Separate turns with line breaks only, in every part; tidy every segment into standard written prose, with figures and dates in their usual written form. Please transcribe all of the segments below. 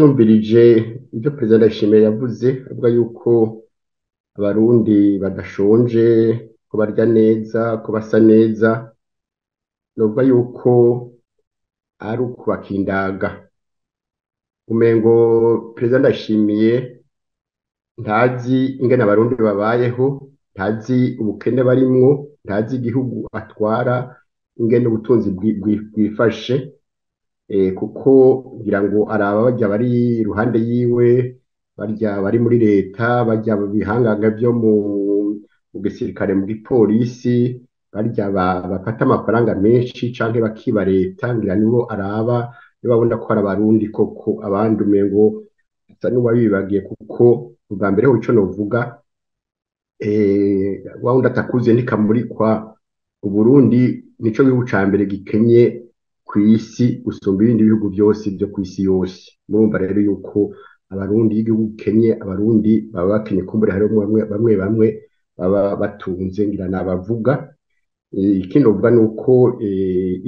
Numvirije ivyo Perezida Ndayishimiye yavuze, avuga yuko abarundi badashonje, ko barya neza, ko basa neza, novuga yuko ari ukubakindaga. Umengo Perezida Ndayishimiye ntazi ingene abarundi babayeho, ntazi ubukene barimwo, ntazi igihugu atwara ingene ubutunzi bwifashe, kuko ngira ngo araba barya bari iruhande yiwe, barya bari muri leta, barya bihanganga vyo mu gisirikare, mu gipolisi, barya bafata amafaranga menshi canke bakiba leta, ngira nibo araba, nibo babona ko ari abarundi koko, abandi umengo asa n'uwabibagiye. Kuko ubwa mbere ho ico novuga, wa wundi atakuze ntikamurikwa. Uburundi nico gihugu ca mbere gikenye kw'isi gusumba ibindi bihugu vyose vyo kw'isi yose. Murumva rero yuko abarundi, iyo igihugu gikenye, abarundi baba bakenye. Kumbure hariho bamwe bamwe bamwe baba batunze, ngira nabavuga. Ikindi novuga nuko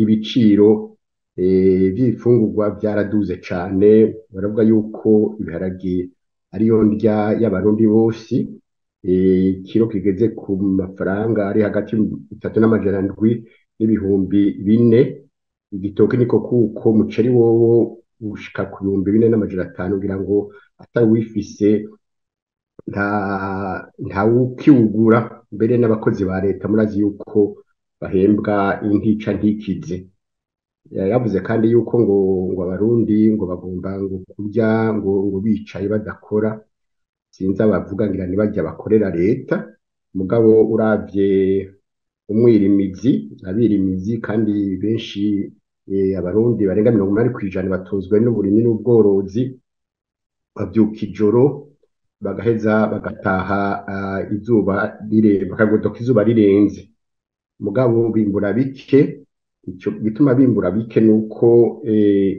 ibiciro vy'ibifungurwa vyaraduze cane. Baravuga yuko ibiharage ariyo ndya y'abarundi bose, ikiro kigeze ku mafaranga ari hagati 3700 n'4000. Igitoki niko kuko, umuceri wowo ushika ku 4500, ngira ngo atawifise ntawukiwugura. Mbere n'abakozi ba leta murazi yuko bahembwa intica ntikize. Yavuze kandi yuko ngo abarundi ngo bagomba ngo kurya ngo bicaye badakora. Sinzi abavuga, ngira ntibarya bakorera leta. Mugabo uravye umwirimizi, abirimizi kandi benshi, abarundi barenga 80% batunzwe n'uburimyi n'ubworozi, bavyuka ijoro bagaheza bagataha izuba bakagodoka izuba rirenze, mugabo bimbura bike. Ico gituma bimbura bike nuko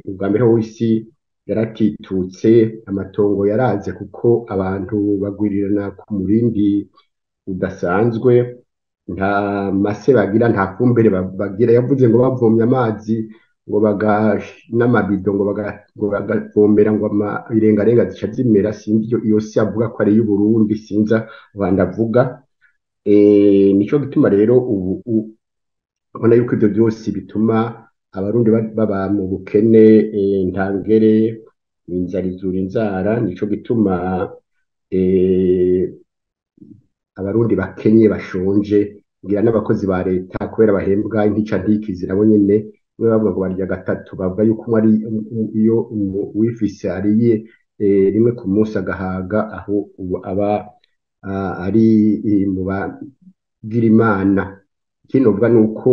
ubwa mbere ho isi yaratitutse, amatongo yaraze, kuko abantu bagwirirana ku murindi udasanzwe, nta mase bagira, nta fumbire bagira. Yavuze ngo bavomye amazi ngo baga n'amabido ngo bagavomera ngo irengarenga zica zimera. Sinzi iyo si avuga ko ari iy'Uburundi, sinzi abantu avuga. Nico gituma rero ubu ubona yuko ivyo vyose bituma abarundi baba mu bukene ntangere, inzara izura inzara. Nico gituma abarundi bakenye, bashonje. Ngira n'abakozi ba leta kubera bahembwa intica ntikize, nabo nyene bamwe bavuga ngo barya gatatu, bavuga yuko umwe ari iyo uwifise ariye rimwe ku munsi agahaga, aho ubu aba ari mu bagira Imana. Ikindi novuga nuko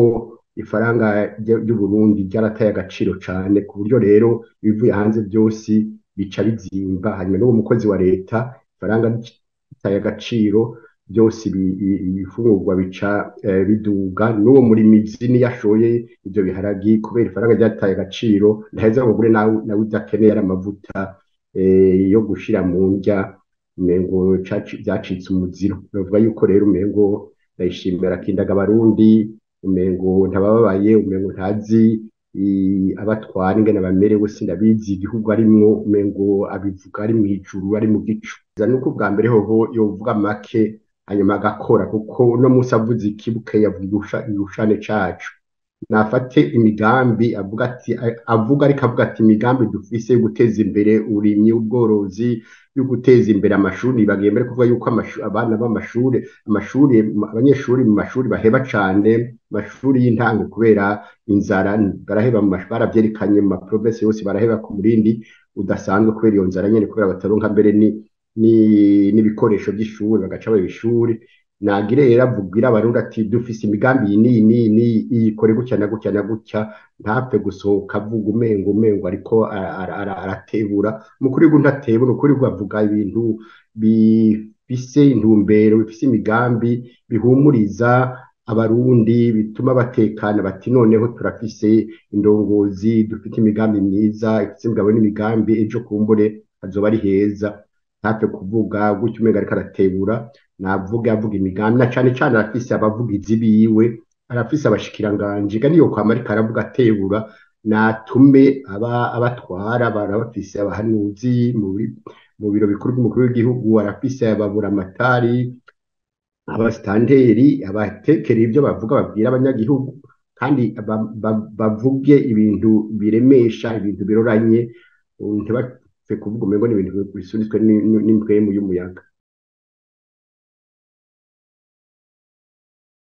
ifaranga ry'Uburundi ryarataye agaciro cane, ku buryo rero ibivuye hanze vyose bica bizimba. Hanyuma n'uwo mukozi wa leta, ifaranga ritaye agaciro, byose ibifungurwa bica biduga. N'uwo murimizi niyo ashoye ivyo biharagi, kubera ifaranga ryataye agaciro, ntaheza ngo agure nawe ivyo akeneye, ari amavuta yo gushira mu ndya, umengo vyacitse umuziro. Novuga yuko rero umengo Ndayishimiye akindaga abarundi, umengo ntabababaye, umengo ntazi abatwara ingene bamerewe, sindabizi igihugu arimwo, umengo abivuga ari mw'ijuru, ari mu gicu. Nuko ubwa mbere hoho yovuga make hanyuma agakora, kuko uno munsi avuze iki, bukeye avuga igishushanyo cacu. Nafate imigambi, avuga ati, avuga ariko avuga ati imigambi dufise yo guteza imbere uburimyi, ubworozi, yo guteza imbere amashuri. Bagiye mbere kuvuga yuko abana b'amashuri, amashuri, abanyeshuri mu mashuri baheba cane amashuri y'intango kubera inzara, baraheba, baravyerekanye mu ma province yose, baraheba ku murindi udasanzwe kubera iyo nzara nyene, kubera bataronka mbere n'ibikoresho vy'ishuri, bagaca baba ishuri. Nagire rero avugira abarundi ati dufise imigambi iyi n'iyi n'iyi n'iyi, iyikore gutya na gutya na gutya. Ntapfe gusohoka avuga umengo ariko aratebura. Mukuru w'igihugu ntatebura, ukuri avuga ibintu bifise intumbero, bifise imigambi, bihumuriza abarundi, bituma batekana, bati noneho turafise indongozi, dufite imigambi myiza, ifise imigabo n'imigambi, ejo kumbure hazoba ari heza. Ntapfe kuvuga gutyo umengo ariko aratebura. Navuga, avuga imigambi, na cane cane arafise abavugizi biwe, arafise abashikiranganji, ga niyo kwama ariko aravuga atebura. Natume abatwara barabafise abahanuzi mu biro bikuru by'umukuru w'igihugu, arafise ababuramatari, abasitanteri, abatekera ibyo bavuga babwira abanyagihugu, kandi bavuge ibintu biremesha, ibintu biroranye, ntibapfe kuvuga umengo ni ibintu bisunitswe n'impwemu y'umuyaga.